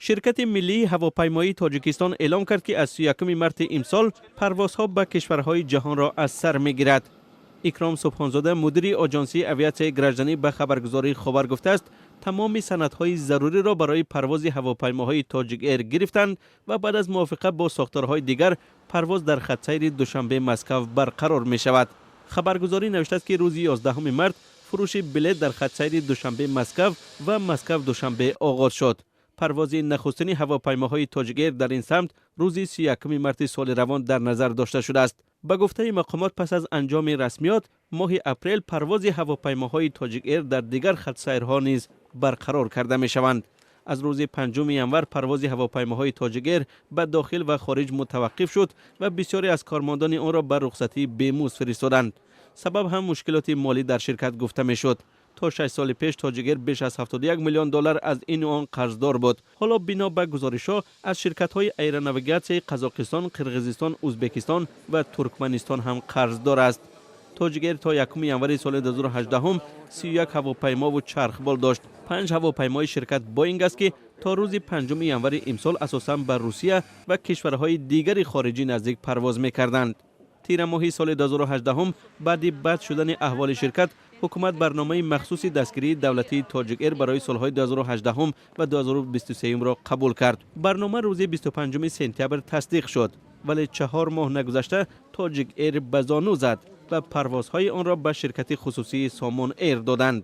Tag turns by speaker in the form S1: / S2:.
S1: Ширкати миллии ҳавопаймоии Тоҷикистон эълом кард, ки аз 31 марти имсол парвозҳо ба кишварҳои ҷаҳонро аз сар мегирад. Икром Субҳонзода, мудири Оҷонсии авиатсияи гражданӣ, ба хабаргузории Ховар гуфтааст, тамоми санадҳои заруриро барои парвози ҳавопаймоҳои Тоҷик Эйр гирифтанд ва баъд аз мувофиқа бо сохторҳои дигар парвоз дар хатсайри Душанбе Москав барқарор мешавад. Хабаргузорӣ навиштааст, ки рӯзи 11 март фурӯши билет дар хатсайри Душанбе Москав ва Москав Душанбе оғоз шуд. Парвози нахустини ҳавопаймоҳои Тоҷик Эйр дар ин самт рӯзи 31 марти соли равон дар назар дошта шудааст. Ба гуфтаи мақомот, пас аз анҷоми расмиёт, моҳи апрел парвози ҳавопаймоҳои Тоҷик Эйр дар дигар хатсайрҳо низ барқарор карда мешаванд. Аз рӯзи 5 январ парвози ҳавопаймоҳои Тоҷик Эйр ба дохил ва хориҷ мутаваққиф шуд ва бисёре аз кормандони онро ба рухсатии бемузд фиристоданд. Сабаб ҳам мушкилоти молӣ дар ширкат гуфта мешуд. То 6 соли пеш Тоҷик Эйр беш аз 71 миллион доллар аз ину он қарздор буд. Ҳоло, бино ба гузоришҳо, аз ширкатҳои аэронавигатсияи Қазоқистон, Қирғизистон, Ӯзбекистон ва Туркманистон ҳам қарздор аст. Тоҷик Эйр то 1 январи соли 2018 31 ҳавопаймову чархбол дошт. Панҷ ҳавопаймои ширкат Боинг аст, ки то рӯзи 5 январи имсол асосан ба Русия ва кишварҳои дигари хориҷӣ наздик парвоз мекарданд. Тирамоҳи соли 2018, баъди бад шудани аҳволи ширкат, ҳукумат барномаи махсуси дастгирии давлатии Тоҷик Эйр барои солҳои 2018 ва 2023-ро қабул кард. Барнома рӯзи 25 сентябр тасдиқ шуд, вале 4 моҳ нагузашта Тоҷик Эйр ба зону зад ва парвозҳои онро ба ширкати хусусии Сомон Эйр доданд.